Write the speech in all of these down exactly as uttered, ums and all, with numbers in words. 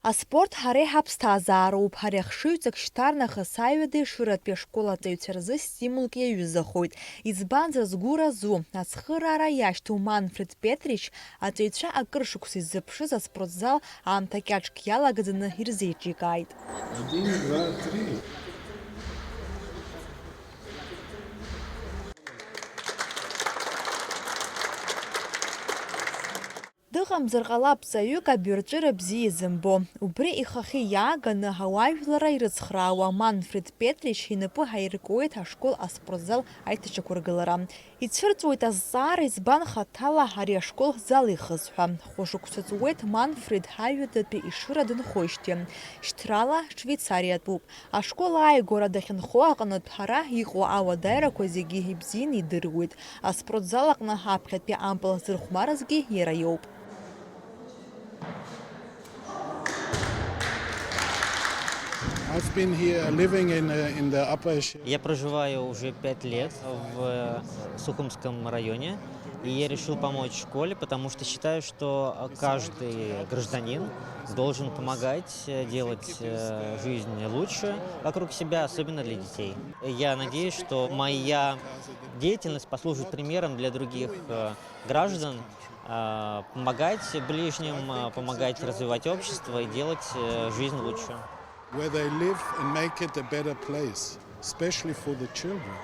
Аспорт ҳара иҳаԥсҭазаароуп. Ари ахшыҩҵак шьҭарнахыс аҩада Ешыратәи ашкол аҵаҩцәа рзы стимулк иаҩызахоит. Избанзар, згәы разу, ацхыраара иашьҭоу Манфред Петрич аҵаҩцәа акыр шықәса иззыԥшыз аспортзал аамҭа кьаҿк иалагӡаны ирзеиҿикааит. Один, два, три. Дыҟамзар ҟалап ҵаҩык абаҩрҵәыра бзиа изымбо. Убри ихахьы иааганы ауаажәларра ирыцхраауа Манфред Петрич инапы ҳаиркуеит ашкол аспортзал аиҭашьақәыргылара. Ицәырҵуеит азҵаара, избан хаҭала ари ашкол залихыз ҳәа. Хәышықәса ҵуеит Манфред ҳаҩадатәи Ешыра дынхоижьҭеи. Шьҭрала Швеицариатәуп. Ашкол ааигәара дахьынхо аҟнытә ҳара иҟоу ауадаҩрақәа зегьы ибзианы идыруеит. Аспортзал аҟны аԥхьатәи ампыл зырхәмаразгьы иара иоуп. I've been here living in, uh, in the upper Sh- Я проживаю уже пять лет в, э, Сухумском районе, и я решил помочь школе, потому что считаю, что каждый гражданин должен помогать, э, делать, э, жизнь лучше вокруг себя, особенно для детей. Я надеюсь, что моя деятельность послужит примером для других, э, граждан, э, помогать ближним, э, помогать развивать общество и делать, э, жизнь лучше. Where they live and make it a better place, especially for the children.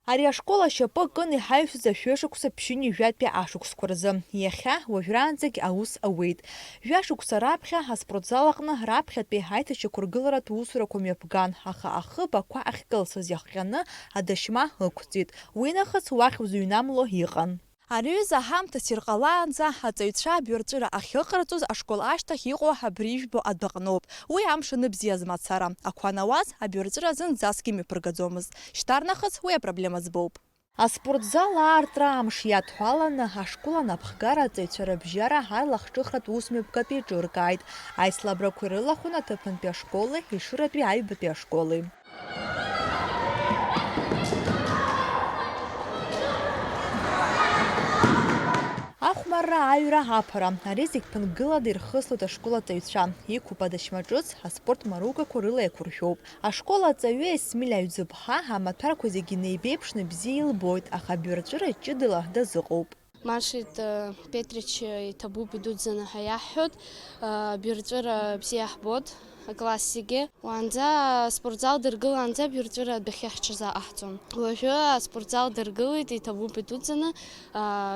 Ари ашкол ашьапы кын иҳаҩсыз ашәышықәса ԥшьынҩажәатәи ашықәсқәа рзы. Иахьа уажәраанӡагь аус ауеит. Жәашықәса раԥхьа аспортзал аҟны раԥхьатәи аиҭашьақәыргыларатә усурақәа мҩаԥган, аха ахыб ақәа ахькылсыз иахҟьаны адашьма ықәҵит. Уинахыс уахь узыҩнамло иҟан. Ари аҩыза аҳамҭа ссир ҟалаанӡа аҵаҩцәа абаҩрҵәыра ахьыҟарҵоз ашкол ашьҭахь иҟоу абри ижәбо адәаҟноуп. Уи амш аныбзиаз мацара, ақәа анауаз, абаҩрҵәыра зынӡаскгьы мҩаԥыргаӡомызт. Шьҭарнахыс уи апроблема збоуп. Аспортзал аартра амш иадҳәаланы, ашкол анапхгара аҵаҩцәа рыбжьара арлахҿыхратә усмҩаԥгатә еиҿыркааит. Аицлабрақәа ирылахәын аҭыԥантәи ашколи Ешыратәи аҩбатәи ашколи. Ахәмарра, аҩра, аԥара, ари зегь ԥынгылада ирхыслоит ашкол аҵаҩцәа, иқәуп адашьма ҿыц, аспорт марукақәа рыла еиқәыршәоуп. Ашкол аҵаҩы Есмиль Аҩӡыԥҳа амаҭәарқәа зегьы неибеиԥшны бзиа илбоит, аха абаҩрҵәыра ҷыдала дазыҟоуп. Манфред, э, Петрич, э, иҭабуп идуӡӡаны ҳәа иаҳҳәоит, э, абаҩрҵәыра бзиа ҳбоит, акласс зегьы. Уаанӡа аспортзал дыргылаанӡа абаҩрҵәыра адәахьы ҳҽазаҟаҳҵон. Уажәы аспортзал дыргылеит, иҭабуп идуӡӡаны, э,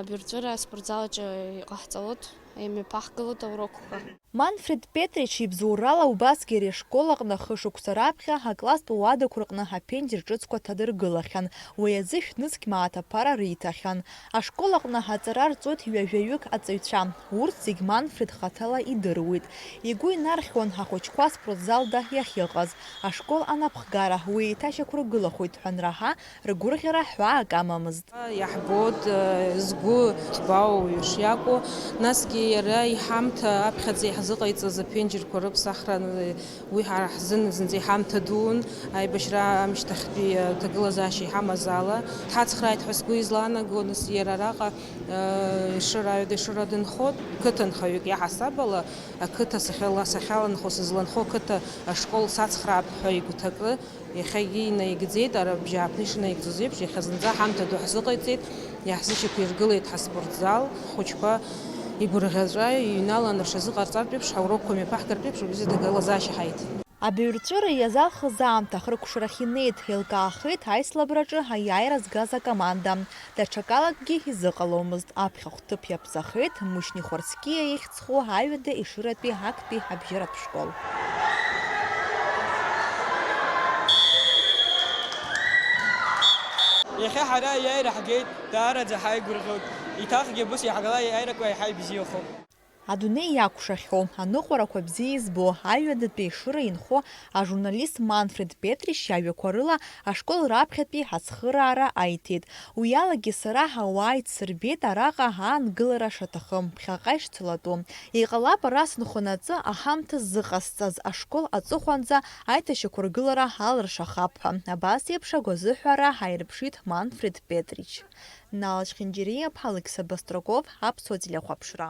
абаҩрҵәыра аспортзал аҿы иҟаҳҵалоит, имҩаԥаҳгалоит аурокқәа. Манфред Петрич ибзоурала убасгьы ари ашкол аҟны хышықәса раԥхьа акласстә уадақәа рҟны аԥенџьыр ҿыцқәа ҭадыргылахьан, уи азы шәнызқь мааҭ аԥара риҭахьан. Ашкол аҟны аҵара рҵоит ҩажәаҩык аҵаҩцәа, урҭ зегь Манфред хаҭала идыруеит. Игәы инархьуан ахәыҷқәа аспортзалда иахьыҟаз. Ашкол анапхгара уи еиҭашьақәыргылахоит ҳәа анраҳа, ргәырӷьара ҳәаак амамызт. Иаҳбоит, э, згәы ҭбаау ишиакәу, насгьы иара иҳамҭа аԥхьаӡа иаҳзыҟаиҵаз аԥенџьырқәа рыԥсахра, э, уи ҳара ҳзын зынӡа иҳамҭа дуун, аибашьра амышьҭахьтәи, э, ҭагылазаашьа иҳамаз ала. Дҳацхрааит ҳәа сгәы излаанаго, нас иара араҟа, э, Ешыра, Ешыра дынхоит, қыҭанхаҩык иаҳасаб ала, ақыҭа сахьала-, сахьаланхо, сызланхо ақыҭа ашкол сацхраап ҳәа игәҭакы Иахьагьы инаигӡеит, ара абжьааԥны ишынаигӡоз еиԥш, иахьа зынӡа ҳамҭа ду ҳзыҟаиҵеит, иаҳзышьақәиргылеит ҳаспортзал, ҳхәыҷқәа игәырӷьаҵәа иҩналан рҽазыҟарҵартә еиԥш, ҳаурокқәа мҩаԥаҳгартә еиԥш, убри азы аҭагылазаашьа ҳаиҭеит. Абаҩрҵәыра иазалхыз аамҭа ахыркәшарахь инеит, еилкаахеит аицлабраҿы аиааира згаз акоманда. Даҽакалагьы изыҟаломызт, аԥхьахә ҭыԥ иаԥҵахеит Мушьни Хәарцкиа ихьӡ зху аҩада Ешыратәи актәи абжьаратә школ. Иахьа ҳара аиааира ҳгеит, даараӡа ҳаигәырӷьоит. Еиҭахгьы абас иаҳгала аиааирақәа еиҳа ибзиахоит. Адунеи иакәшахьоу, аныҟәарақәа бзиа избо, аҩадатәи Ешыра инхо ажурналист Манфред Петрич иажәақәа рыла ашкол раԥхьатәи ацхыраара аиҭеит. Уи алагьы сара ауаа ицсырбеит араҟа аангылара шаҭахым, ԥхьаҟа ишцалатәу. Иҟалап, ара сынхонаҵы аҳамҭа ззыҟасҵаз ашкол аҵыхәанӡа аиҭашьақәыргылара алыршахап ҳәа. Абас еиԥш агәазыҳәара ҳаирԥшит Манфред Петрич. Нала Чхинџьириаԥҳа, Алықьса Бастраков, Аԥсуа телехәаԥшра.